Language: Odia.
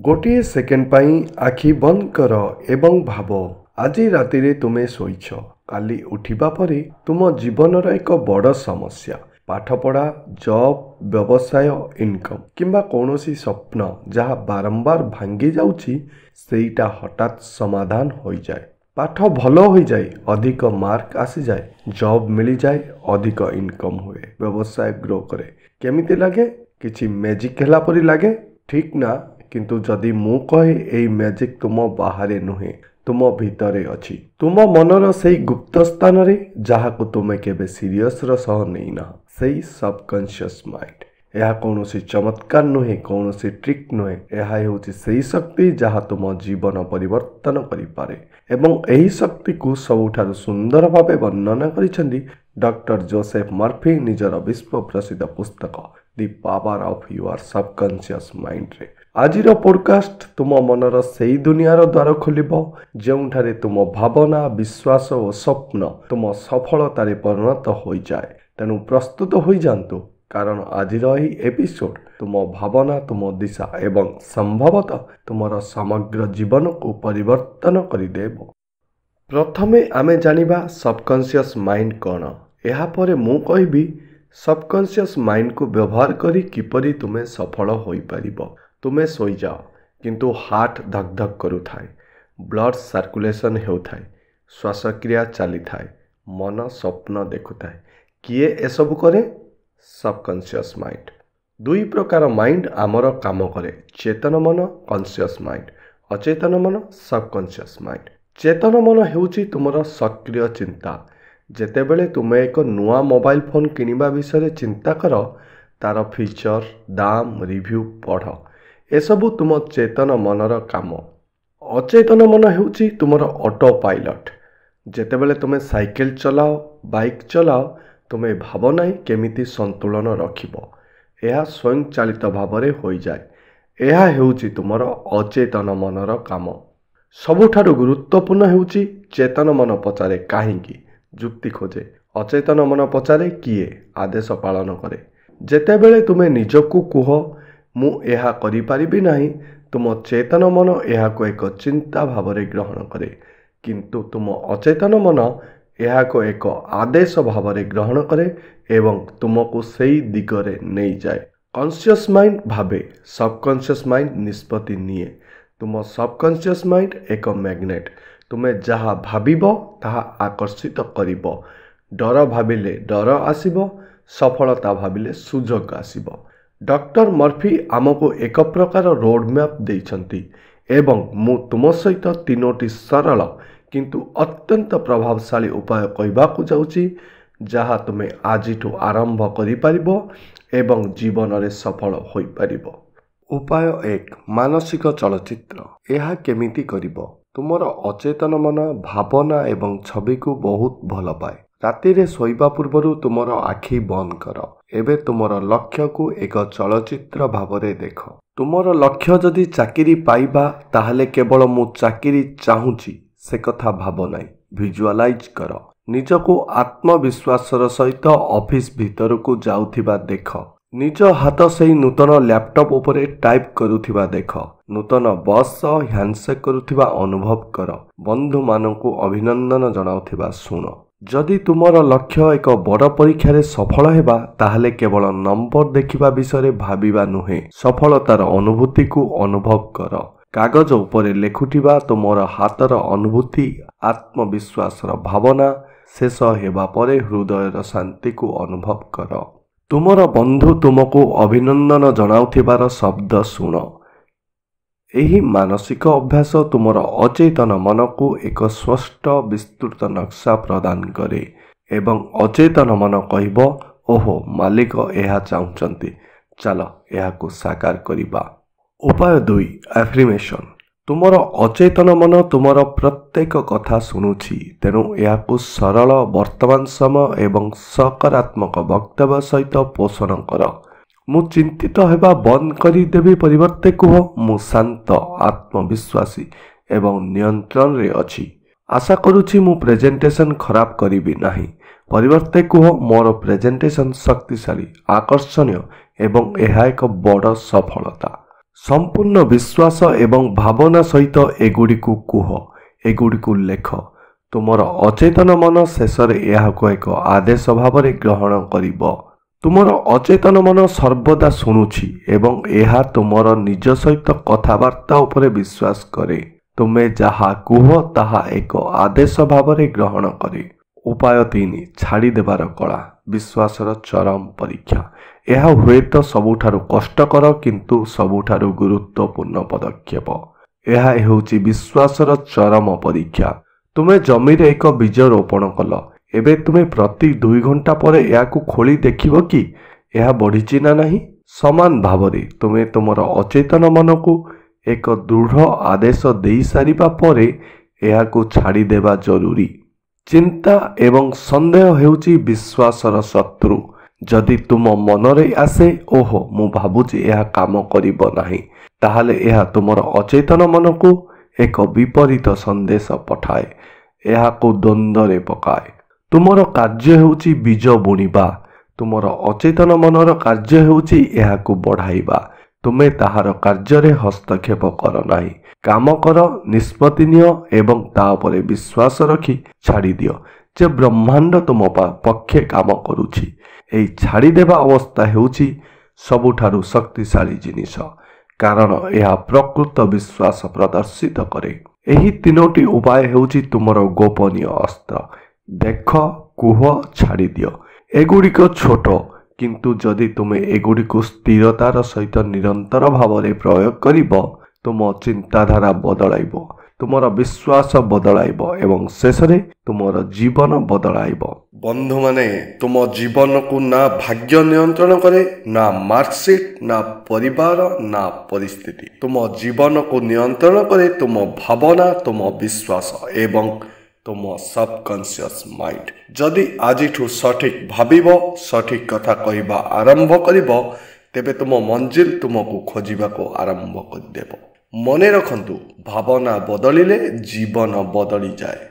ଗୋଟିଏ ସେକେଣ୍ଡ ପାଇଁ ଆଖି ବନ୍ଦ କର ଏବଂ ଭାବ, ଆଜି ରାତିରେ ତୁମେ ଶୋଇଛ। କାଲି ଉଠିବା ପରେ ତୁମ ଜୀବନର ଏକ ବଡ଼ ସମସ୍ୟା, ପାଠପଢ଼ା, ଜବ୍, ବ୍ୟବସାୟ, ଇନକମ୍ କିମ୍ବା କୌଣସି ସ୍ୱପ୍ନ ଯାହା ବାରମ୍ବାର ଭାଙ୍ଗି ଯାଉଛି, ସେଇଟା ହଠାତ୍ ସମାଧାନ ହୋଇଯାଏ। ପାଠ ଭଲ ହୋଇଯାଏ, ଅଧିକ ମାର୍କ ଆସିଯାଏ, ଜବ୍ ମିଳିଯାଏ, ଅଧିକ ଇନକମ୍ ହୁଏ, ବ୍ୟବସାୟ ଗ୍ରୋ କରେ। କେମିତି ଲାଗେ? କିଛି ମ୍ୟାଜିକ୍ ହେଲା ପରି ଲାଗେ, ଠିକ୍ ନା? କିନ୍ତୁ ଯଦି ମୁଁ କହେ ଏଇ ମ୍ୟାଜିକ୍ ତୁମ ବାହାରେ ନୁହେଁ, ତୁମ ଭିତରେ ଅଛି, ତୁମ ମନର ସେଇ ଗୁପ୍ତ ସ୍ଥାନରେ ଯାହାକୁ ତୁମେ କେବେ ସିରିୟସର ସହ ନେଇନାହ, ସେଇ ସବକନସିୟସ୍ ମାଇଣ୍ଡ। ଏହା କୌଣସି ଚମତ୍କାର ନୁହେଁ, କୌଣସି ଟ୍ରିକ୍ ନୁହେଁ। ଏହା ହେଉଛି ସେଇ ଶକ୍ତି ଯାହା ତୁମ ଜୀବନ ପରିବର୍ତ୍ତନ କରିପାରେ। ଏବଂ ଏହି ଶକ୍ତିକୁ ସବୁଠାରୁ ସୁନ୍ଦର ଭାବେ ବର୍ଣ୍ଣନା କରିଛନ୍ତି ଡକ୍ଟର ଜୋସେଫ ମର୍ଫି ନିଜର ବିଶ୍ୱ ପ୍ରସିଦ୍ଧ ପୁସ୍ତକ the power of your subconscious ମାଇଣ୍ଡରେ। ଆଜିର ପୋଡ଼କାଷ୍ଟ ତୁମ ମନର ସେଇ ଦୁନିଆର ଦ୍ୱାର ଖୋଲିବ ଯେଉଁଠାରେ ତୁମ ଭାବନା, ବିଶ୍ୱାସ ଓ ସ୍ୱପ୍ନ ତୁମ ସଫଳତାରେ ପରିଣତ ହୋଇଯାଏ। ତେଣୁ ପ୍ରସ୍ତୁତ ହୋଇଯାଆନ୍ତୁ, କାରଣ ଆଜିର ଏହି ଏପିସୋଡ଼ ତୁମ ଭାବନା, ତୁମ ଦିଶା ଏବଂ ସମ୍ଭବତଃ ତୁମର ସମଗ୍ର ଜୀବନକୁ ପରିବର୍ତ୍ତନ କରିଦେବ। ପ୍ରଥମେ ଆମେ ଜାଣିବା ସବକନସିୟସ୍ ମାଇଣ୍ଡ କ'ଣ। ଏହାପରେ ମୁଁ କହିବି ସବକନସିୟସ୍ ମାଇଣ୍ଡକୁ ବ୍ୟବହାର କରି କିପରି ତୁମେ ସଫଳ ହୋଇପାରିବ। ତୁମେ ଶୋଇଯାଅ, କିନ୍ତୁ ହାର୍ଟ ଧକ୍ ଧକ୍ କରୁଥାଏ, ବ୍ଲଡ଼ ସାର୍କୁଲେସନ୍ ହେଉଥାଏ, ଶ୍ୱାସକ୍ରିୟା ଚାଲିଥାଏ, ମନ ସ୍ୱପ୍ନ ଦେଖୁଥାଏ। କିଏ ଏସବୁ କରେ? Subconscious mind. ଦୁଇ ପ୍ରକାର ମାଇଣ୍ଡ ଆମର କାମ କରେ, ଚେତନ ମନ କନସିୟସ୍ ମାଇଣ୍ଡ, ଅଚେତନ ମନ ସବକନସିୟସ୍ ମାଇଣ୍ଡ। ଚେତନ ମନ ହେଉଛି ତୁମର ସକ୍ରିୟ ଚିନ୍ତା। ଯେତେବେଳେ ତୁମେ ଏକ ନୂଆ ମୋବାଇଲ ଫୋନ୍ କିଣିବା ବିଷୟରେ ଚିନ୍ତା କର, ତା'ର ଫିଚର, ଦାମ, ରିଭ୍ୟୁ ପଢ଼, ଏସବୁ ତୁମ ଚେତନ ମନର କାମ। ଅଚେତନ ମନ ହେଉଛି ତୁମର ଅଟୋ ପାଇଲଟ୍। ଯେତେବେଳେ ତୁମେ ସାଇକେଲ ଚଲାଅ, ବାଇକ୍ ଚଲାଅ, ତୁମେ ଭାବ ନାହିଁ କେମିତି ସନ୍ତୁଳନ ରଖିବ, ଏହା ସ୍ୱୟଂଚାଳିତ ଭାବରେ ହୋଇଯାଏ। ଏହା ହେଉଛି ତୁମର ଅଚେତନ ମନର କାମ। ସବୁଠାରୁ ଗୁରୁତ୍ୱପୂର୍ଣ୍ଣ ହେଉଛି ଚେତନ ମନ ପଚାରେ କାହିଁକି, ଯୁକ୍ତି ଖୋଜେ। ଅଚେତନ ମନ ପଚାରେ କିଏ, ଆଦେଶ ପାଳନ କରେ। ଯେତେବେଳେ ତୁମେ ନିଜକୁ କୁହ ମୁଁ ଏହା କରିପାରିବି ନାହିଁ, ତୁମ ଚେତନ ମନ ଏହାକୁ ଏକ ଚିନ୍ତା ଭାବରେ ଗ୍ରହଣ କରେ, କିନ୍ତୁ ତୁମ ଅଚେତନ ମନ ଏହାକୁ ଏକ ଆଦେଶ ଭାବରେ ଗ୍ରହଣ କରେ ଏବଂ ତୁମକୁ ସେଇ ଦିଗରେ ନେଇଯାଏ। କନସିୟସ୍ ମାଇଣ୍ଡ ଭାବେ, ସବକନସିୟସ୍ ମାଇଣ୍ଡ ନିଷ୍ପତ୍ତି ନିଏ। ତୁମ ସବକନସିୟସ୍ ମାଇଣ୍ଡ ଏକ ମ୍ୟାଗ୍ନେଟ୍। ତୁମେ ଯାହା ଭାବିବ ତାହା ଆକର୍ଷିତ କରିବ। ଡର ଭାବିଲେ ଡର ଆସିବ, ସଫଳତା ଭାବିଲେ ସୁଯୋଗ ଆସିବ। ଡକ୍ଟର ମର୍ଫି ଆମକୁ ଏକ ପ୍ରକାର ରୋଡ଼ ମ୍ୟାପ୍ ଦେଇଛନ୍ତି ଏବଂ ମୁଁ ତୁମ ସହିତ ତିନୋଟି ସରଳ କିନ୍ତୁ ଅତ୍ୟନ୍ତ ପ୍ରଭାବଶାଳୀ ଉପାୟ କହିବାକୁ ଯାଉଛି, ଯାହା ତୁମେ ଆଜିଠୁ ଆରମ୍ଭ କରିପାରିବ ଏବଂ ଜୀବନରେ ସଫଳ ହୋଇପାରିବ। ଉପାୟ 1, ମାନସିକ ଚଳଚ୍ଚିତ୍ର। ଏହା କେମିତି କରିବ? ତୁମର ଅଚେତନ ମନ ଭାବନା ଏବଂ ଛବିକୁ ବହୁତ ଭଲ ପାଏ। ରାତିରେ ଶୋଇବା ପୂର୍ବରୁ ତୁମର ଆଖି ବନ୍ଦ କର। ଏବେ ତୁମର ଲକ୍ଷ୍ୟକୁ ଏକ ଚଳଚ୍ଚିତ୍ର ଭାବରେ ଦେଖ। ତୁମର ଲକ୍ଷ୍ୟ ଯଦି ଚାକିରି ପାଇବା, ତାହେଲେ କେବଳ ମୁଁ ଚାକିରି ଚାହୁଁଛି ସେ କଥା ଭାବ ନାହିଁ, ଭିଜୁଆଲାଇଜ୍ କର। ନିଜକୁ ଆତ୍ମବିଶ୍ୱାସର ସହିତ ଅଫିସ ଭିତରକୁ ଯାଉଥିବା ଦେଖ। ନିଜ ହାତ ସେଇ ନୂତନ ଲ୍ୟାପଟପ୍ ଉପରେ ଟାଇପ୍ କରୁଥିବା ଦେଖ। ନୂତନ ବସ୍ ସହ ହ୍ୟାଣ୍ଡସେକ୍ କରୁଥିବା ଅନୁଭବ କର। ବନ୍ଧୁମାନଙ୍କୁ ଅଭିନନ୍ଦନ ଜଣାଉଥିବା ଶୁଣ। ଯଦି ତୁମର ଲକ୍ଷ୍ୟ ଏକ ବଡ଼ ପରୀକ୍ଷାରେ ସଫଳ ହେବା, ତାହେଲେ କେବଳ ନମ୍ବର ଦେଖିବା ବିଷୟରେ ଭାବିବା ନୁହେଁ, ସଫଳତାର ଅନୁଭୂତିକୁ ଅନୁଭବ କର। କାଗଜ ଉପରେ ଲେଖୁଥିବା ତୁମର ହାତର ଅନୁଭୂତି, ଆତ୍ମବିଶ୍ୱାସର ଭାବନା, ଶେଷ ହେବା ପରେ ହୃଦୟର ଶାନ୍ତିକୁ ଅନୁଭବ କର। ତୁମର ବନ୍ଧୁ ତୁମକୁ ଅଭିନନ୍ଦନ ଜଣାଉଥିବାର ଶବ୍ଦ ଶୁଣ। ଏହି ମାନସିକ ଅଭ୍ୟାସ ତୁମର ଅଚେତନ ମନକୁ ଏକ ସ୍ପଷ୍ଟ ବିସ୍ତୃତ ନକ୍ସା ପ୍ରଦାନ କରେ ଏବଂ ଅଚେତନ ମନ କହିବ, ଓହୋ, ମାଲିକ ଏହା ଚାହୁଁଛନ୍ତି, ଚାଲ ଏହାକୁ ସାକାର କରିବା। ଉପାୟ 2, ଆଫର୍ମେସନ୍। ତୁମର ଅଚେତନ ମନ ତୁମର ପ୍ରତ୍ୟେକ କଥା ଶୁଣୁଛି, ତେଣୁ ଏହାକୁ ସରଳ, ବର୍ତ୍ତମାନ ସମୟ ଏବଂ ସକାରାତ୍ମକ ବକ୍ତବ୍ୟ ସହିତ ପୋଷଣ କର। ମୁଁ ଚିନ୍ତିତ ହେବା ବନ୍ଦ କରିଦେବି ପରିବର୍ତ୍ତେ କୁହ, ମୁଁ ଶାନ୍ତ, ଆତ୍ମବିଶ୍ୱାସୀ ଏବଂ ନିୟନ୍ତ୍ରଣରେ ଅଛି। ଆଶା କରୁଛି ମୁଁ ପ୍ରେଜେଣ୍ଟେସନ୍ ଖରାପ କରିବି ନାହିଁ ପରିବର୍ତ୍ତେ କୁହ, ମୋର ପ୍ରେଜେଣ୍ଟେସନ୍ ଶକ୍ତିଶାଳୀ, ଆକର୍ଷଣୀୟ ଏବଂ ଏହା ଏକ ବଡ଼ ସଫଳତା। ସମ୍ପୂର୍ଣ୍ଣ ବିଶ୍ୱାସ ଏବଂ ଭାବନା ସହିତ ଏଗୁଡ଼ିକୁ କୁହ, ଏଗୁଡ଼ିକୁ ଲେଖ। ତୁମର ଅଚେତନ ମନ ଶେଷରେ ଏହାକୁ ଏକ ଆଦେଶ ଭାବରେ ଗ୍ରହଣ କରିବ। ତୁମର ଅଚେତନ ମନ ସର୍ବଦା ଶୁଣୁଛି ଏବଂ ଏହା ତୁମର ନିଜ ସହିତ କଥାବାର୍ତ୍ତା ଉପରେ ବିଶ୍ୱାସ କରେ। ତୁମେ ଯାହା କୁହ ତାହା ଏକ ଆଦେଶ ଭାବରେ ଗ୍ରହଣ କରେ। ଉପାୟ 3, ଛାଡ଼ିଦେବାର କଳା, ବିଶ୍ୱାସର ଚରମ ପରୀକ୍ଷା। ଏହା ହୁଏତ ସବୁଠାରୁ କଷ୍ଟକର କିନ୍ତୁ ସବୁଠାରୁ ଗୁରୁତ୍ୱପୂର୍ଣ୍ଣ ପଦକ୍ଷେପ। ଏହା ହେଉଛି ବିଶ୍ୱାସର ଚରମ ପରୀକ୍ଷା। ତୁମେ ଜମିରେ ଏକ ବୀଜ ରୋପଣ କଲ। ଏବେ ତୁମେ ପ୍ରତି 2 ଘଣ୍ଟା ପରେ ଏହାକୁ ଖୋଳି ଦେଖିବ କି ଏହା ବଢ଼ିଛି ନା ନାହିଁ? ସମାନ ଭାବରେ ତୁମେ ତୁମର ଅଚେତନ ମନକୁ ଏକ ଦୃଢ଼ ଆଦେଶ ଦେଇସାରିବା ପରେ ଏହାକୁ ଛାଡ଼ିଦେବା ଜରୁରୀ। ଚିନ୍ତା ଏବଂ ସନ୍ଦେହ ହେଉଛି ବିଶ୍ୱାସର ଶତ୍ରୁ। ଯଦି ତୁମ ମନରେ ଆସେ, ଓହୋ, ମୁଁ ଭାବୁଛି ଏହା କାମ କରିବ ନାହିଁ, ତାହେଲେ ଏହା ତୁମର ଅଚେତନ ମନକୁ ଏକ ବିପରୀତ ସନ୍ଦେଶ ପଠାଏ, ଏହାକୁ ଦ୍ୱନ୍ଦ୍ୱରେ ପକାଏ। ତୁମର କାର୍ଯ୍ୟ ହେଉଛି ବୀଜ ବୁଣିବା। ତୁମର ଅଚେତନ ମନର କାର୍ଯ୍ୟ ହେଉଛି ଏହାକୁ ବଢ଼ାଇବା। ତୁମେ ତାହାର କାର୍ଯ୍ୟରେ ହସ୍ତକ୍ଷେପ କର ନାହିଁ। କାମ କର, ନିଷ୍ପତ୍ତି ନିଅ ଏବଂ ତା ଉପରେ ବିଶ୍ୱାସ ରଖି ଛାଡ଼ିଦିଅ ଯେ ବ୍ରହ୍ମାଣ୍ଡ ତୁମ ପକ୍ଷେ କାମ କରୁଛି। ଏହି ଛାଡ଼ିଦେବା ଅବସ୍ଥା ହେଉଛି ସବୁଠାରୁ ଶକ୍ତିଶାଳୀ ଜିନିଷ, କାରଣ ଏହା ପ୍ରକୃତ ବିଶ୍ୱାସ ପ୍ରଦର୍ଶିତ କରେ। ଏହି 3ଟି ଉପାୟ ହେଉଛି ତୁମର ଗୋପନୀୟ ଅସ୍ତ୍ର। ଦେଖ, କୁହ, ଛାଡ଼ିଦିଅ। ଏଗୁଡ଼ିକ ଛୋଟ, କିନ୍ତୁ ଯଦି ତୁମେ ଏଗୁଡ଼ିକୁ ସ୍ଥିରତାର ସହିତ ନିରନ୍ତର ଭାବରେ ପ୍ରୟୋଗ କରିବ, ତୁମ ଚିନ୍ତାଧାରା ବଦଳାଇବ, ତୁମର ବିଶ୍ୱାସ ବଦଳାଇବ ଏବଂ ଶେଷରେ ତୁମର ଜୀବନ ବଦଳାଇବ। ବନ୍ଧୁମାନେ, ତୁମ ଜୀବନକୁ ନା ଭାଗ୍ୟ ନିୟନ୍ତ୍ରଣ କରେ, ନା ମାର୍କସିଟ୍, ନା ପରିବାର, ନା ପରିସ୍ଥିତି। ତୁମ ଜୀବନକୁ ନିୟନ୍ତ୍ରଣ କରେ ତୁମ ଭାବନା, ତୁମ ବିଶ୍ୱାସ ଏବଂ ତୁମ ସବକନସିୟସ୍ ମାଇଣ୍ଡ। ଯଦି ଆଜିଠୁ ସଠିକ୍ ଭାବିବ, ସଠିକ୍ କଥା କହିବା ଆରମ୍ଭ କରିବ, ତେବେ ତୁମ ମଞ୍ଜିଲ ତୁମକୁ ଖୋଜିବାକୁ ଆରମ୍ଭ କରିଦେବ। ମନେ ରଖନ୍ତୁ, ଭାବନା ବଦଳିଲେ ଜୀବନ ବଦଳିଯାଏ।